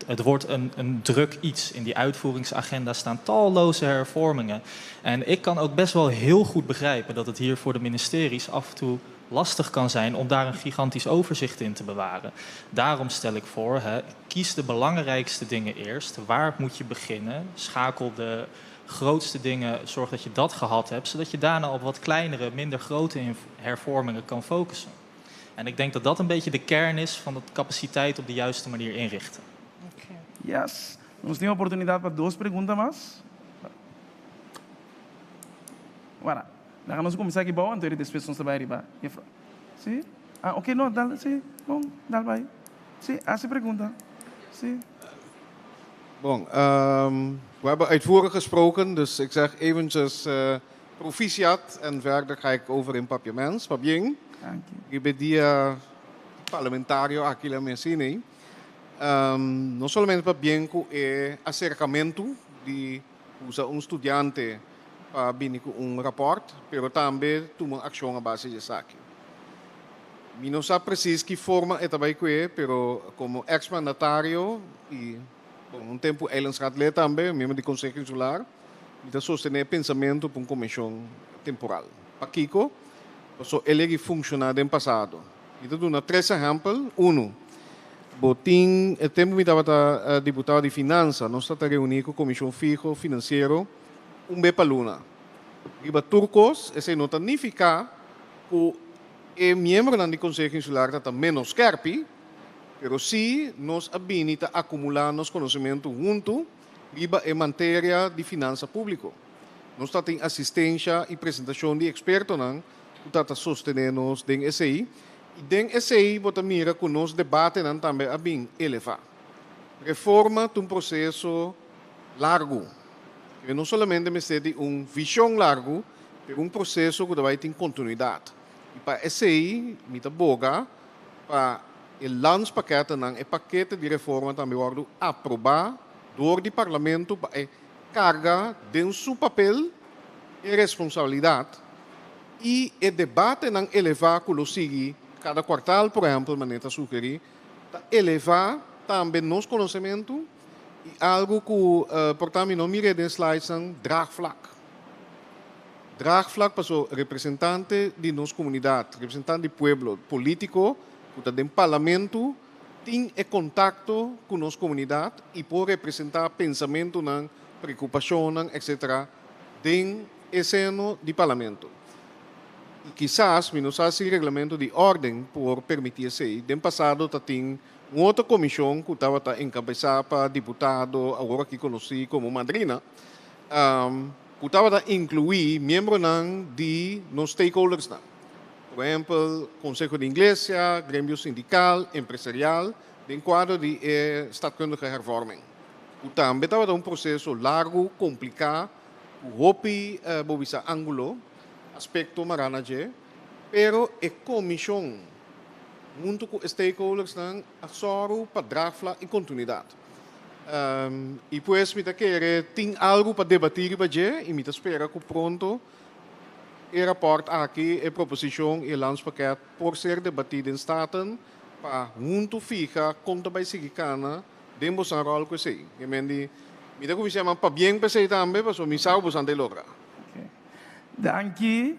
het wordt een druk iets. In die uitvoeringsagenda staan talloze hervormingen. En ik kan ook best wel heel goed begrijpen dat het hier voor de ministeries af en toe lastig kan zijn om daar een gigantisch overzicht in te bewaren. Daarom stel ik voor, hè, kies de belangrijkste dingen eerst. Waar moet je beginnen? Schakel de grootste dingen, zorg dat je dat gehad hebt, zodat je daarna op wat kleinere, minder grote hervormingen kan focussen. En ik denk dat dat een beetje de kern is van de capaciteit op de juiste manier inrichten. Yes. Nos tin oportunidat pa dos pregunta mas. Wara. Laga nos kuminsá aki bou, anto despues nos ta bai riba. Si? Ah, oké, no, dal, si, bon, dal bai. Si, hasi pregunta. Si. Bon, we hebben uitvoerig gesproken, dus ik zeg eventjes proficiat en verder ga ik over in Papiaments. Pabien. Dank je. Riba dia parlamentario aki la mensini. No solamente pabien ku e aserkamentu di usa un studiante pa bini ku un rapport, pero tambe tuma akshon a base di esaki. Mi no sa precies ki forma e ta bai kue, pero komo ex-mandatario i, bon, un tempu eilandsraadlid tambe, miembro di Konseho Insular, mi ta sostené pensamentu pa un komishon temporal. Pakiko? Paso el a funshoná den pasado. Mi ta duna tres ehèmpel. Uno, bo tin, e tempu mi tabata diputado di finansa, nos tabata reuní ku komishon fiho finansiero un be pa luna. Riba tur kos, esei no ta nifiká ku e miembronan di Konseho Insular tabata ménos skèrpi, pero sí nos a bini ta akumulá nos konosementu huntu riba e materia di finansa públiko. Nos tabatin asistensha i presentashon di ekspertonan ku tabata sostené nos den esei, i den esei bo ta mira ku nos debatenan tambe a bin elevá. Reforma ta un proseso largu. Pero no solamente mester di un vishon largu, pero un proseso ku ta bai tin kontinuidat. I pa esei mi ta boga pa e landspakketnan, e pakete di reforma tambe wòrdu aprobá dor di parlamento pa e karga den su papel e responsabilidat i e debatenan elevá ku lo sigui kada kuartal, por ehèmpel, manera ta sugerí, ta elevá tambe nos konosementu i algu ku por ta mi no mir'é den slidesnan, draagvlak. Draagvlak paso representante di nos komunidat, representante di pueblo, polítiko ku ta den parlamento tin e kontakto ku nos komunidat i por representá pensamentunan, preokupashonnan, etcetera den e seno di parlamento. I kisas, mi no sa si reglamento di órden por permití esei, den pasado ta tin un otro komishon ku tabata enkabesá pa diputado awor aki konosí komo Madrina, ku tabata inkluí miembronan di nos stakeholdersnan. Por ehèmpel, Konseho di Iglesia, gremio sindikal, empresarial, den kuadro di e stadkundige hervorming, ku tambe tabata un proseso largu, kompliká, ku hopi, bo bisa ángulo, aspekto mará na dje, pero e komishon huntu ku e stakeholdersnan a sòru pa draagvlak i kontinuidat. I pues mi ta kere tin algu pa debatí riba dje i mi ta spera ku pronto e rapòrt aki, e proposishon i e landspakket por ser debatí den Staten pa huntu fiha kon ta bai sigui kana den bosan ròl ku esei. Ke men di, mi ta kuminsá yama pabien pa esei tambe pasobra mi sa ku bosan ta e logra. Danki.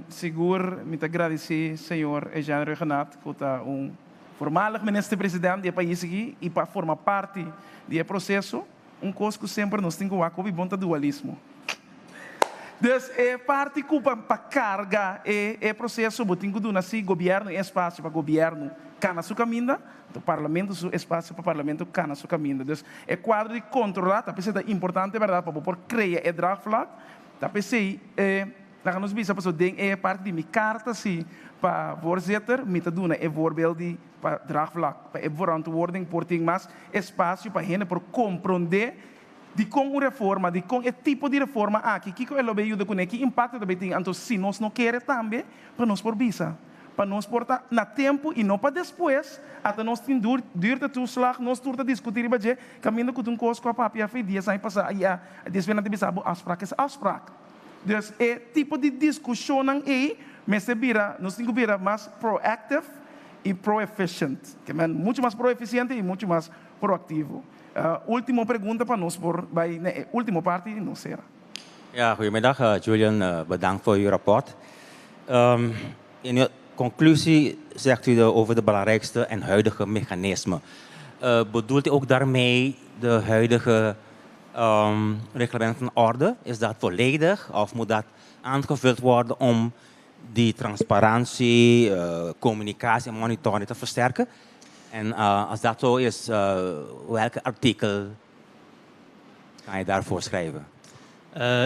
Sigur mi ta gradisí señor Eugène Rhuggenaath ku ta un voormalig minister-president di e pais aki i pa forma parti di e proseso. Un kos ku semper nos tin ku wak hopi bon ta dualismo. Dus e parti ku pa pa karga e e proseso bo tin ku duna si gobièrnu e espasio pa gobièrnu kana su kaminda, anto parlamento su espasio pa parlamento kana su kaminda. Dus e kuadro di kontrolá ta p'esei ta importante bèrdat pa bo por krea e draagvlak, ta p'esei e laga nos bisa pasobra den e parti di mi karta si pa voorzitter mi ta duna e voorbeeld di pa draagvlak, pa e verantwoording por tin mas espasio pa hende por komprondé dikon un reforma, dikon e tipo di reforma aki, kiko e lo bay yuda kuné, ki impakto ta bay tin. Anto si nos no kere tambe pa nos por bisa, pa nos por ta na tempu i no pa despues ata nos tin duurtetoeslag, nos tur ta diskutí riba dje, kaminda ku ta un kos ku a papia afei dies aña pasá i a despues nan ta bisa bo afsprak es afsprak. Dus e tipo di diskushonnan ei mester bira, nos tin ku bira mas proactive i pro-efficient. Ke men muchu mas pro-efisiente i muchu mas proaktivo. Último pregunta pa nos por bai na e último parti i nos sera. Ja, goedemiddag Julian, bedankt voor uw rapport. In uw conclusie zegt u over de belangrijkste en huidige mechanismen. Bedoelt u ook daarmee de huidige um, reglement van orde? Is dat volledig of moet dat aangevuld worden om die transparantie, communicatie en monitoring te versterken? En als dat zo is, welke artikel kan je daarvoor schrijven?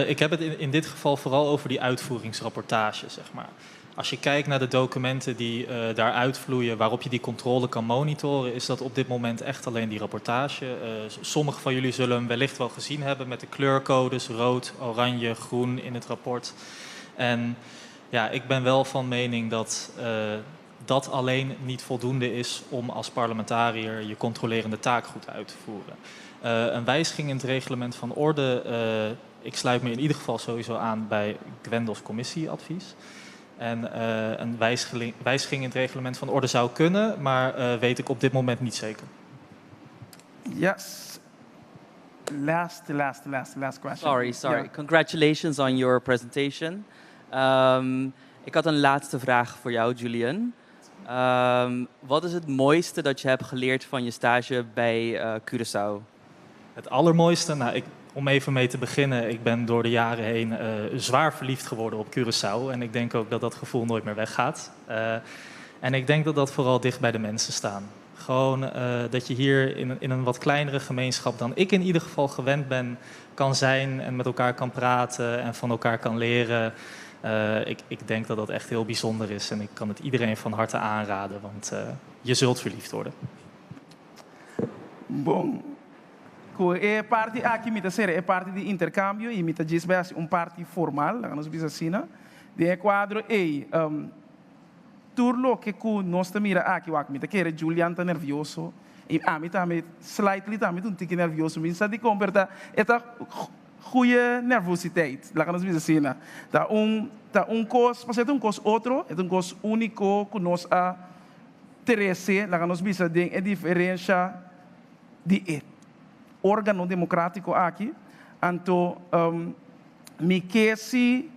Ik heb het in dit geval vooral over die uitvoeringsrapportage, zeg maar. Als je kijkt naar de documenten die daar uitvloeien, waarop je die controle kan monitoren, is dat op dit moment echt alleen die rapportage. Sommigen van jullie zullen hem wellicht wel gezien hebben met de kleurcodes rood, oranje, groen in het rapport. En ja, ik ben wel van mening dat dat alleen niet voldoende is om als parlementariër je controlerende taak goed uit te voeren. Een wijziging in het reglement van orde, ik sluit me in ieder geval sowieso aan bij Gwendels commissieadvies. En een wijziging in het reglement van orde zou kunnen, maar weet ik op dit moment niet zeker. Yes. Last, last, last, last question. Sorry, sorry. Yeah. Congratulations on your presentation. Ik had een laatste vraag voor jou, Julian. Wat is het mooiste dat je hebt geleerd van je stage bij Curaçao? Het allermooiste? Nou, om even mee te beginnen, ik ben door de jaren heen zwaar verliefd geworden op Curaçao. En ik denk ook dat dat gevoel nooit meer weggaat. En ik denk dat dat vooral dicht bij de mensen staan. Gewoon dat je hier in een wat kleinere gemeenschap dan ik in ieder geval gewend ben, kan zijn en met elkaar kan praten en van elkaar kan leren. Ik denk dat dat echt heel bijzonder is en ik kan het iedereen van harte aanraden, want je zult verliefd worden. Bon. Ku e parti aki mi ta sera e parti di interkambio i mi ta djis bai hasi un parti formal, laga nos bisa asina. Den e kuadro ei, tur loke ku nos ta mira aki, wak, mi ta kere Julian ta nervioso i ami tambe slightly tambe ta un tiki nervioso. Mi sa dikon, pero ta e ta goeie nervositeit, laga nos bisa asina. Ta un ta un kos, pasobra e ta un kos otro, e ta un kos úniko ku nos a trese, laga nos bisa, den e diferensha di e órgano demokrátiko aki, anto mi ke si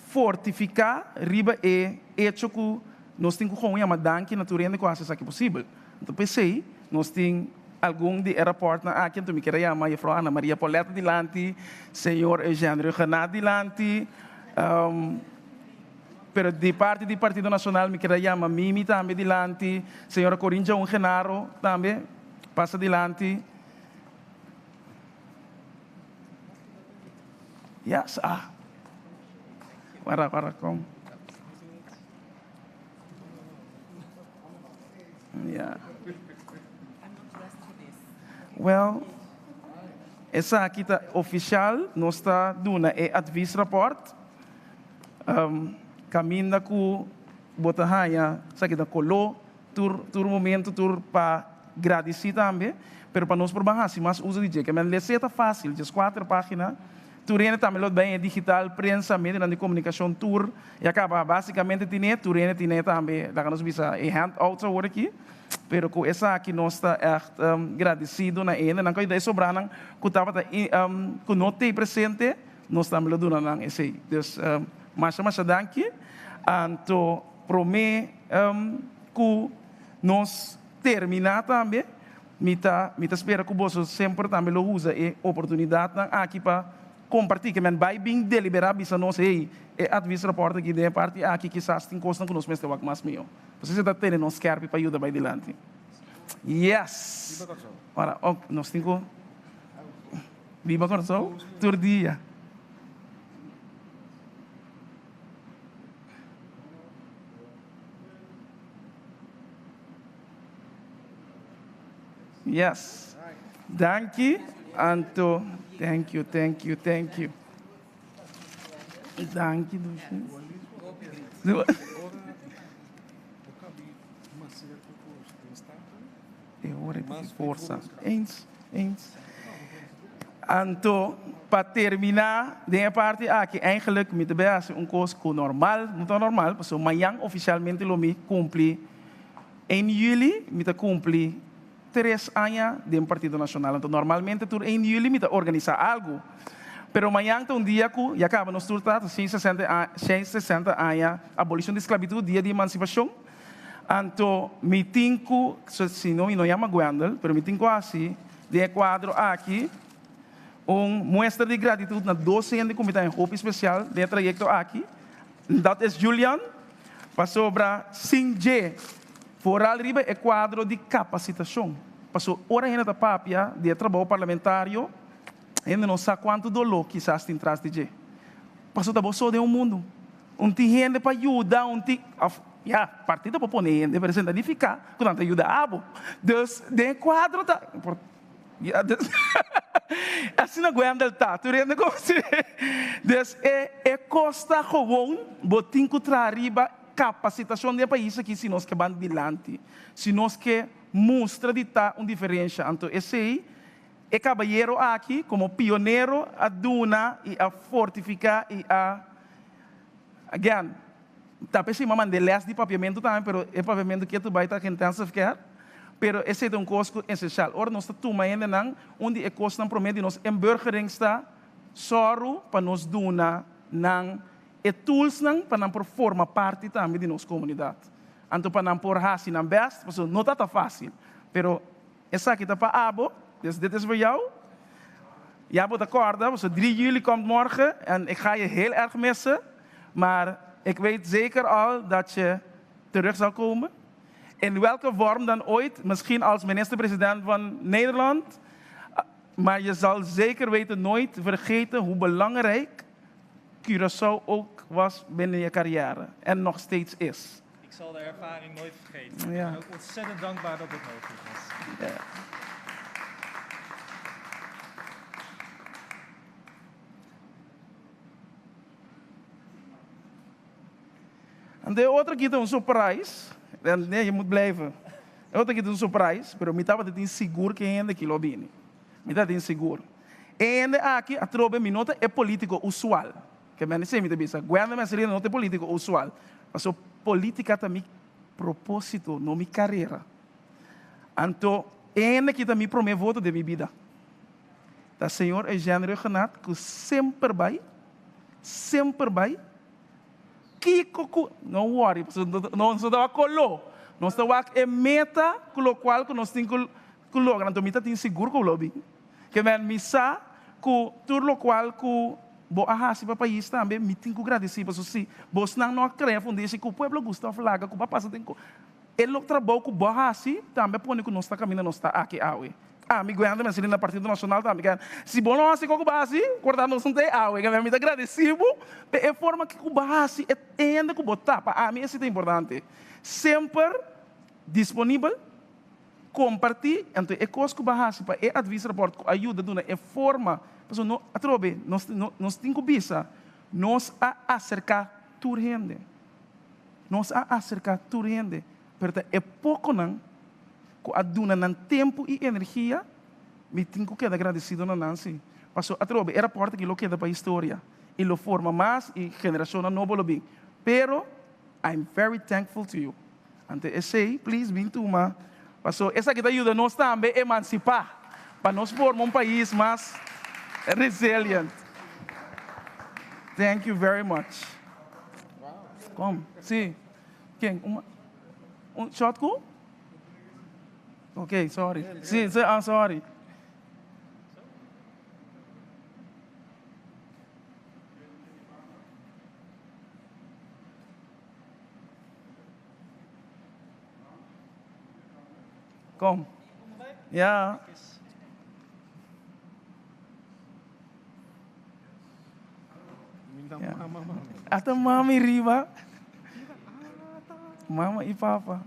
fortifiká riba e echo ku nos tin ku gewoon yama danki na tur hende ku hasi esaki posibel. Anto p'esei nos tin algun di e rapòrtnan aki, anto mi kier a yama Jefrou Ana Maria Pauletta dilanti, señor Eugène Rhuggenaath dilanti, Pero di parti di Partido Nacional mi kier a yama Mimi tambe dilanti, señora Corinne Joan Genaro tambe pasa dilanti. Yes, ah. Wara, wara, kom. Ja. Well, esaki ta oficial, nos ta duna e adviesrapport. Kaminda ku bo ta haña esaki ta koló tur tur momento tur pa gradisí tambe, pero pa nos por ban hasi mas uso di dje. Ke men les'é ta fásil, djes kuater página. Tur hende tambe lo bai e digital, prensa, medionan di komunikashon tur ya kaba básikamente tin'é, tur hende tin'é tambe, laga nos bisa e handouts awor aki, pero ku esaki nos ta ègt gradisido na e hendenan ku a yuda e sobranan ku tabata ku no t'ei presente. Nos tambe lo duna nan esei. Dus masha masha danki. Anto prome ku nos terminá tambe mi ta mi ta spera ku boso semper tambe lo usa e oportunidatnan aki pa kompartí. Ke men bai bin deliberá bisa nos hey e adviesrapport aki den e parti aki kisas tin kosnan ku nos mester wak mas mihó. Pasobra esei ta tene nos skèrpi pa yuda bai dilanti. Yes! Ora nos tin ku. Biba Kòrsou tur dia. Yes. Danki anto thank you thank you thank you. Danki dushi. E ora e pidi forsa. Eens, eens. Anto, pa terminá den e parti aki, eigenlijk mi ta bay hasi un kos ku normal, no ta normal, pasobra mañan ofisialmente lo mi kumpli, ein juli mi ta kumpli tres aña den Partido Nashonal. Anto normalmente tur ein juli mi ta organisá algu. Pero mañan ta un dia ku ya kaba nos tur ta 160 aña abolishon di sklabitut, dia di emansipashon. Anto mi tin ku, si no mi no yama Gwendel, pero mi tin ku hasi den e kuadro aki. Un muestra di gratitud na dos hende ku mi ta hopi spesial den e trayekto aki. Dat is Julian, pasobra sin dje, foral riba e kuadro di kapasitashon. Paso ora hende ta papia di e trabou parlamentario, hende no sa kuantu doló kisas tin tras di dje. Paso ta bo so den un mundu. Un tin hende pa yuda, un tin, òf, ya, partido por pone hende, pero esei no ta nifiká ku nan ta yuda abo. Dus, den e kuadro ta. Ya, dus, asina Gwendel ta, tur hende konosé. Dus e e kos ta gewoon, bo tin ku traha riba kapasitashon den e pais aki si nos ke ban dilanti, si nos ke mustra di ta un diferensha. Anto esei e kabayero aki komo pionero a duna i a fortifiká i a, again, Ta p'esei mi a mand'é lès di papiamentu tambe, pero e papiamentu ke tur bai ta intensive care. Pero esei ta un kos ku esensial. Ora nos ta tuma hendenan, un di e kosnan promé di nos inburgerings ta sòru pa nos duna nan e toolsnan pa nan por forma parti tambe di nos komunidat. Anto pa nan por hasi nan bèst, pasobra no ta ta fásil. Pero esaki ta pa abo, dus dit is voor jou. Ya bo ta kòrda, pasobra drie juli komt morgen en ik ga je heel erg missen. Maar ik weet zeker al dat je terug zal komen. In welke vorm dan ooit, misschien als minister-president van Nederland. Maar je zal zeker weten nooit vergeten hoe belangrijk Curaçao ook was binnen je carrière. En nog steeds is. Ik zal de ervaring nooit vergeten. Ik ben ook ontzettend dankbaar dat dit mogelijk was. Ja. En de otro aki ta un surprise. Nee, je moet blijven. E otro aki ta un surprise, pero mi tabata tin sigur ku e hende aki lo bini. Mi tabata tin sigur. E hende aki atrobe mi no ta e politico usual. Ke men esei mi ta bisa, Gwenda Mercelina no ta e politico usual. Pasobra politica ta mi proposito, no mi carera. Anto e hende aki ta mi prome voto den mi bida. Ta señor Eugène Rhuggenaath ku semper bai, semper bai, kiko ku, no worry, pasobra nos no ta wak koló, nos ta wak e meta ku lokual ku nos tin ku logra, anto mi ta tin sigur ku lo bin. Ke men mi sa ku tur lokual ku bo a hasi pa pais tambe mi tin ku gradisí, pasobra si bosnan no a krea fundeshi ku pueblo gusta òf laga ku bo a pasa den e lo trabou ku bo a hasi tambe a pone ku nos ta kaminda nos ta aki awe. Ami Gwenda mester na Partido Nacional tambe ken si bo no hasi kiko ku bo hasi por ta nos no ta e awe ken mi ta gradeci bo pa e forma ku bo hasi e hende ku bo ta pa ami esi ta importante semper disponibel komparti anto e kos ku bo hasi pa e adviesrapport ku a yuda duna e forma pasobra no atrobe nos nos tin ku bisa nos a aserka tur hende nos a aserka tur hende pero ta e pokonan ku a duna nan tempu i energia, mi tin ku keda gradesido na nan si. Paso atrobe e rapòrt aki lo keda pa historia i lo forma mas i generashonnan nobo lo bin. Pero I'm very thankful to you. Ante esei, please bin tuma, paso esaki ta yuda nos tambe emansipá pa nos forma un pais mas resilient. Thank you very much. Kom, si. Ken? Un shot ku? Ok, sorry. Sí, sí, ah, sorry. Kom. Ja. Ja. Hasta mami riba. Mama y papa.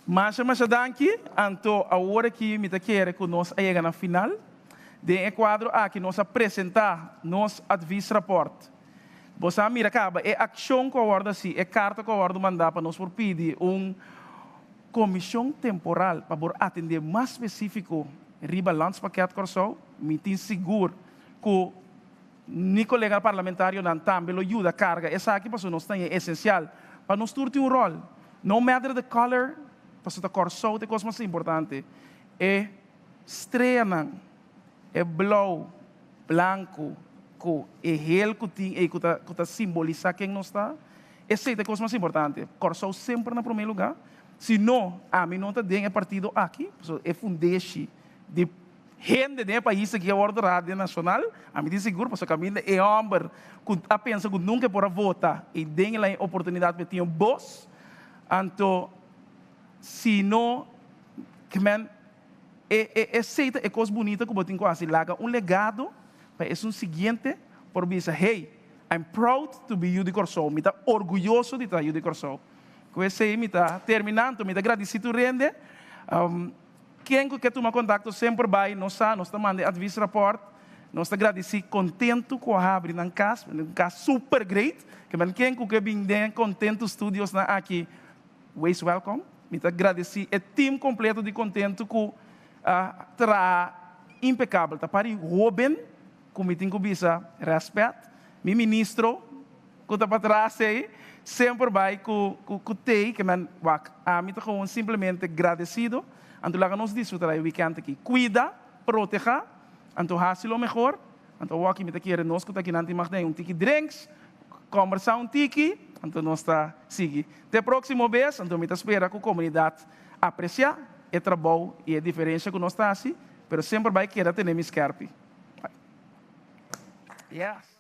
Masha masha danki. Anto awor aki mi ta kere ku nos a yega na final. Den e kuadro aki nos a presentá nos adviesrapport. Bo sa mira kaba e akshon ku a wòrdu hasi, e karta ku a wòrdu mandá pa nos por pidi un komishon temporal pa por atendé mas spesífiko riba Landspakket Kòrsou. Mi tin sigur ku mi kolega parlamentarionan tambe lo yuda karga esaki pasobra nos ta e esensial pa nos tur tin un ròl. No matter the color, pasobra ta Kòrsou ta e kos mas importante. E streanan, e blou, blanku ku e hel ku tin ei ku ta ku ta simbolisá ken nos ta. Esei ta e kos mas importante. Kòrsou semper na promé lugá. Si no, ami no ta den e partido aki, pasobra e fundeshi di hende den e pais aki a wòrdu traha den Nashonal. Ami tin sigur pasobra kaminda e hòmber ku a pensa ku nunka e por a vota i den el a e oportunidat pa e tin un bos. Anto si no, ke men e e esei ta e kos bunita ku bo tin ku hasi, laga un legado pa esun siguiente por bisa, hey, I'm proud to be yu di Kòrsou, mi ta orguyoso di ta yu di Kòrsou. Ku esei mi ta terminá, anto mi ta gradisí tur hende. Ken ku ke tuma kontakto semper bai, nos sa, nos ta manda e adviesrapport. Nos ta gradisí Kontentu ku a habri nan kas, un kas super great. Ke men ken ku ke bin den Kontentu Studiosnan aki, wees welkom. Mi ta gradisí e team kompleto di Kontentu ku a traha impekabel. Ta pari hóben ku mi tin ku bisa rèspèt. Mi ministro ku ta patras ei semper bai ku ku tei ke men wak. Ami ta gewoon simplemente gradesido. Anto laga nos disfruta e wikènt aki. Kuida, protehá, anto hasi lo mehor. Anto awor aki mi ta kere nos ku ta akinan tin mag den un tiki drinks, kòmbersá un tiki, anto nos ta sigui. Te próksimo bes, anto mi ta spera ku komunidat apresiá e trabou i e diferensha ku nos ta hasi, pero semper bai keda tene mi skèrpi. Yes.